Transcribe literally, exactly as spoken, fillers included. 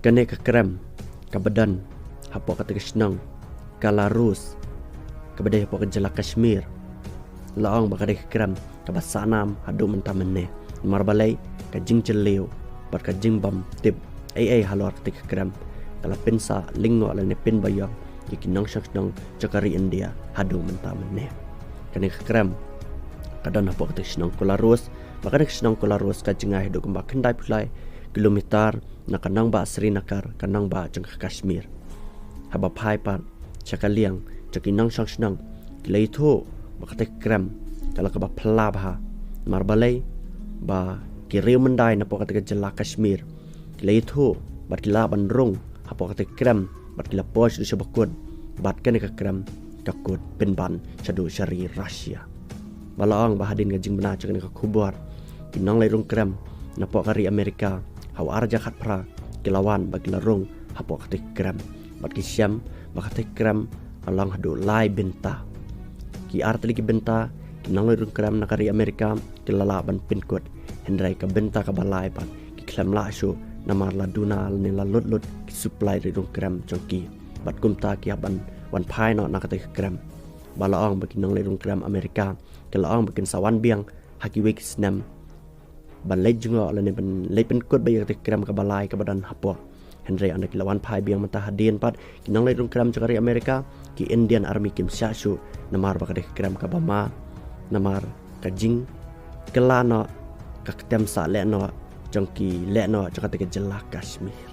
Kane ka krem kaba don hapoh kata ka shnong Kalarus, kaba dei hapoh ka jylla Kashmir, la ong ba ka dei ka krem kaba sahnam haduh mynta mynne. Namar balei? Ka jingjylliew bad ka jingbym tip ei ei halor kata ka krem ka la pynsah lyngngoh lane pynbiang ïa ki nongshong shnong jong ka ri India haduh mynta mynne. Kane ka krem ka don hapoh kata ka shnong Kalarus, bad kane ka shnong Kalarus ka jngai haduh kumba khyndai phew lai kilometer na ka nongbah Srinagar, ka nongbah jong ka Kashmir. Haba phai pat sha ka liang jong ki nongshong shnong, ki la ïathuh ba kata ka krem ka la kaba phylla bha. Namar balei? Ba ki riew myndai napoh kata ka jylla Kashmir ki la ïathuh bad ki lah ban rung hapoh kata ka krem, bad ki la poi shaduh sha bakut, bad kane ka krem ka kut pynban shaduh sha ri Russia. Ba la ong ba hadien ka jingbna jong kane ka khubor, ki nongleit rung krem napoh ka ri Amerika ha u ar hajar khatphra ki la wan bad ki la rung hapoh kata ka krem, bad ki shem ba kata ka krem ka long haduh lai bynta. Ki ar tylli ki bynta ki nongleit rung krem na ka ri Amerika ki la lah ban pynkut, hynrei ka bynta kaba lai pat ki khlem lah shuh, namar la duna lane la lut lut ki supply ri rung krem jong ki. Bad kumta ki hap ban wan phai noh na kata ka krem. Ba la ong ba ki nongleit rung krem Amerika ki la ong ba kin sa wan biang ha kiwei ki snem ban leit jngoh lane ban leit pynkut beit ïa kata ka krem kaba lai kaba don hapoh. Hynrei ynda ki la wan phai biang mynta hadien pat, ki nongleit rung krem jong ka ri Amerika, ki Indian Army kim shah shuh, namar ba ka dei ka krem kaba ma, namar ka jingkylla noh, ka ktem sah lehnoh jong ki lehnoh jong kata ka jylla Kashmir.